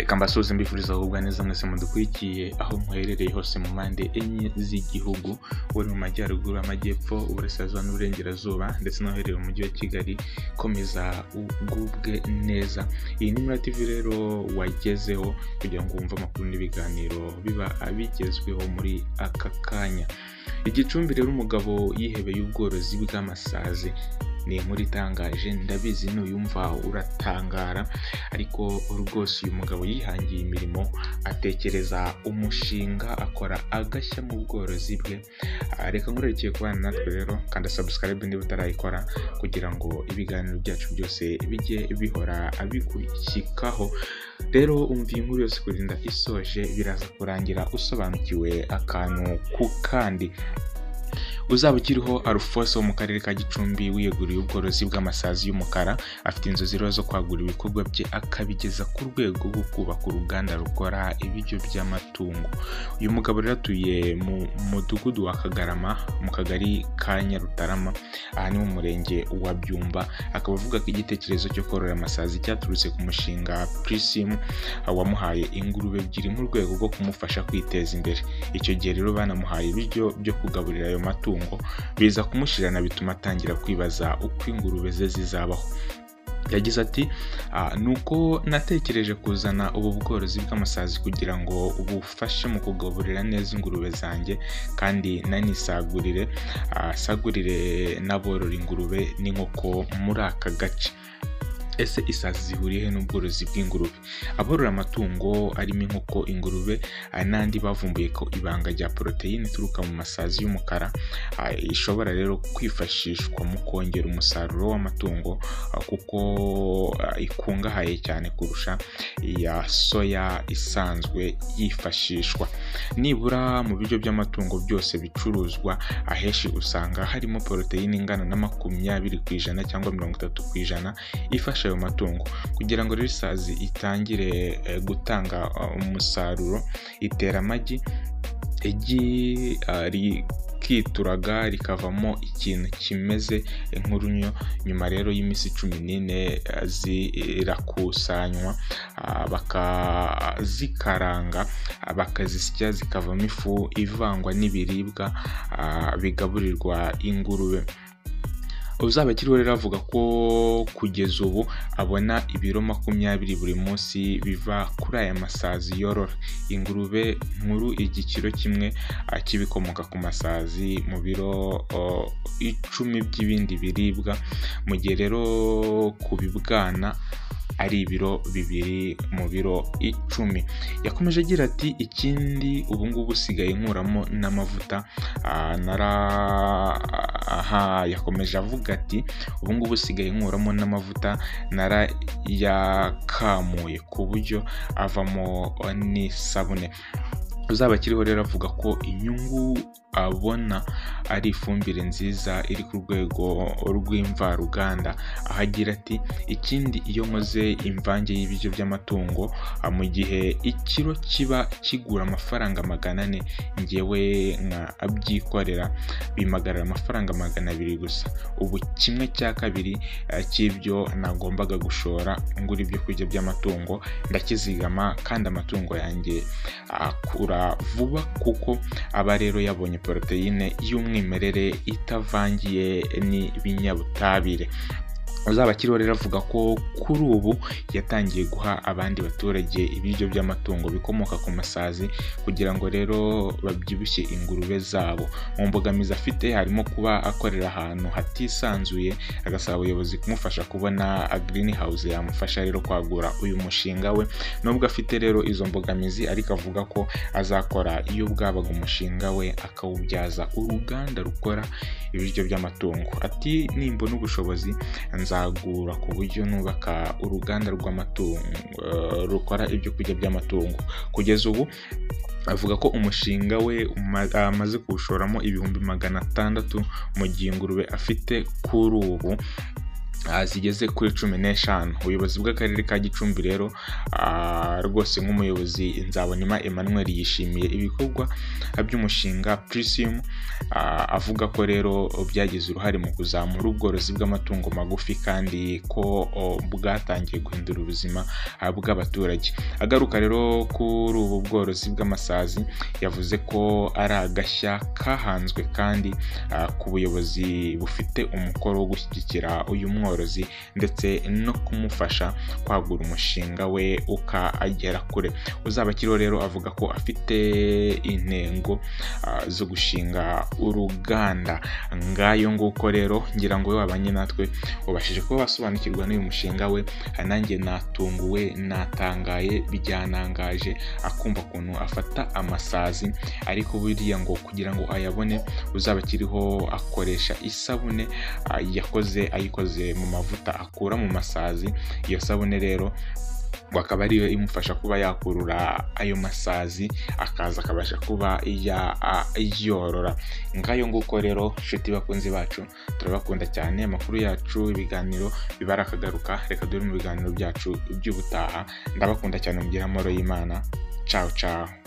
Reka mbasuhuze mbifuriza kugubwa neza mwese mudukurikiye aho muherereye hose mu mpande enye z'igihugu, uri mu majyaruguru, amajyepfo, uburasirazuba n'uburengerazuba ndetse n'aho mu mujyi wa Kigali, komeza ugubwe neza. Iyi ni Mura TV rero wagezeho kugira ngo wumve amakuru n'ibiganiro biba bigezweho muri aka kanya. Igicumbi rero umugabo yihebeye ubworozi bw'amasazi. Ni inkuru itangaje, ndabizi nuyumva uratangara, ariko rwose uyu mugabo yihangiye imirimo, atekereza umushinga, akora agashya mu bworozi bwe. Reka nkurerekeye kubana natwe rero, kanda subscribe niba utarayikora kugira ngo ibiganiro byacu byose bijye bihora bigushyikaho. Rero umva iyi nkuru yose kurinda isoje, biraza kurangira usobanukiwe akantu ku kandi. Uzaba ukiriho Alphonse wo mu karere ka Gicumbi wiyeguriye ubworozi bw'amasazi y'umukara, afite inzozi rero zo kwagura ibikorwa bye akabigeza ku rwego rwo kubaka uruganda rukora ibiryo by'amatungo. Uyu mugabo rero atuye mu mudugudu wa Kagarama mu kagari ka Nyarutarama, aha ni mu murenge wa Byumba, akaba avuga ko igitekerezo cyo korora amasazi cyaturutse ku mushinga Prisimu wamuhaye ingurube ebyiri mu rwego rwo kumufasha kwiteza imbere. Icyo gihe rero banamuhaye ibiryo byo kugaburira ayo matungo, biza kumushirana bituma atangira kwibaza uko ingurube ze zizabaho. Yagize ati nuko natekereje kuzana ubu bworozi bw'amasazi kugira ngo bufashe mu kugaburira neza ingurube zanjye kandi nanisagurire sagurire n'aborora ingurube n'inkoko muri aka gace. Ese isazi zihuriye he n'ubworozi bw'ingurube? Aborora amatungo arimo inkoko, ingurube n'andi bavumbuye ko ibanga rya poroteyine ituruka mu masazi y'umukara ishobora rero kwifashishwa mu kongera umusaruro w'amatungo, kuko ikungahaye cyane kurusha iya soya isanzwe yifashishwa. Nibura mu biryo by'amatungo byose bicuruzwa ahenshi usanga harimo poroteyine ingana na 20% cyangwa 30% ifasha ayo matungo. Kugira ngo rero isazi itangire gutanga umusaruro, itera amagi, igi rikituraga rikavamo ikintu kimeze nk'urunyo. Nyuma rero y'iminsi 14 zirakusanywa, bakazikaranga, bakazisya zikavamo ifu ivangwa n'ibiribwa bigaburirwa ingurube. Uzaba akiriho rero avuga ko kugeza ubu abona ibiro 20 buri munsi biva kuri aya masazi yorora. Ingurube nkuru igikiro kimwe cy'ibikomoka ku masazi mu biro 10 by'ibindi biribwa, mu gihe rero ku bibwana ari ibiro 2 mu biro 10. Yakomeje agira ati ikindi ubu ngubu usigaye nkuramo n'amavuta. Yakomeje avuga ati ubu ngubu usigaye nkuramo n'amavuta narayakamuye ku buryo avamo n'isabune. Uzaba akiriho rero avuga ko inyungu abona ari ifumbire nziza iri ku rwego rw'imvaruganda, aho agira ati ikindi iyo nkoze imvange y'ibiryo by'amatungo, mu gihe ikiro kiba kigura amafaranga 400, njyewe nkabyikorera bimagarira amafaranga 200 gusa. Ubu 1/2 cy'ibyo nagombaga gushora ngura ibyo kurya by'amatungo ndakizigama, kandi amatungo yanjye akura vuba kuko aba rero yabonye poroteyine y'umwimerere itavangiye n'ibinyabutabire. Uzaba akiriho rero avuga ko kuri ubu yatangiye guha abandi baturage ibiryo by'amatungo bikomoka ku masazi kugira ngo rero babyibushye ingurube zabo. Mu mbogamizi afite harimo kuba akorera ahantu hatisanzuye, agasaba ubuyobozi kumufasha kubona green house yamufasha rero kwagura uyu mushinga we. Nubwo afite rero izo mbogamizi, ariko avuga ko azakora iyo bwabaga umushinga we akawubyaza uruganda rukora ibiryo by'amatungo. Ati nimbona ubushobozi nzagura ku buryo nubaka uruganda rw'amatungo rukora ibyo kurya by'amatungo. Kugeza ubu avuga ko umushinga we amaze kuwushoramo 600,000 mu gihe ingurube afite kuri ubu zigeze kuri 15. Ubuyobozi bw'akarere ka Gicumbi rero rwose nk'umuyobozi Nzabonima Emmanuel yishimiye ibikorwa by'umushinga Prisium, avuga ko rero byagize uruhare mu kuzamura ubworozi bw'amatungo magufi kandi ko bwatangiye guhindura ubuzima bw'abaturage. Agaruka rero kuri ubu bworozi bw'amasazi, yavuze ko ari agashya kahanzwe kandi ku buyobozi bufite umukoro wo gushyigikira uyu mworozi ndetse no kumufasha kwagura umushinga we ukagera kure. Uzabakiriho rero avuga ko afite intego zo gushinga uruganda. Ngayo nguko rero, ngira ngo wabanye natwe ubashije kuba wasobanukirwa n'uyu mushinga we. Nanjye natunguwe, natangaye, byanangaje akumva ukuntu afata amasazi, ariko buriya ngo kugira ngo ayabone Uzabakiriho akoresha isabune yakoze ayikoze mu mavuta akura mu masazi. Iyo sabune rero ngo akaba ariyo imufasha kuba yakurura ayo masazi akaza akabasha kuba yayorora. Ngayo nguko rero nshuti bakunzi bacu, turabakunda cyane. Amakuru yacu, ibiganiro bibara akagaruka, reka dore mu biganiro byacu by'ubutaha. Ndabakunda cyane, mugire amahoro y'Imana. Ciao ciao.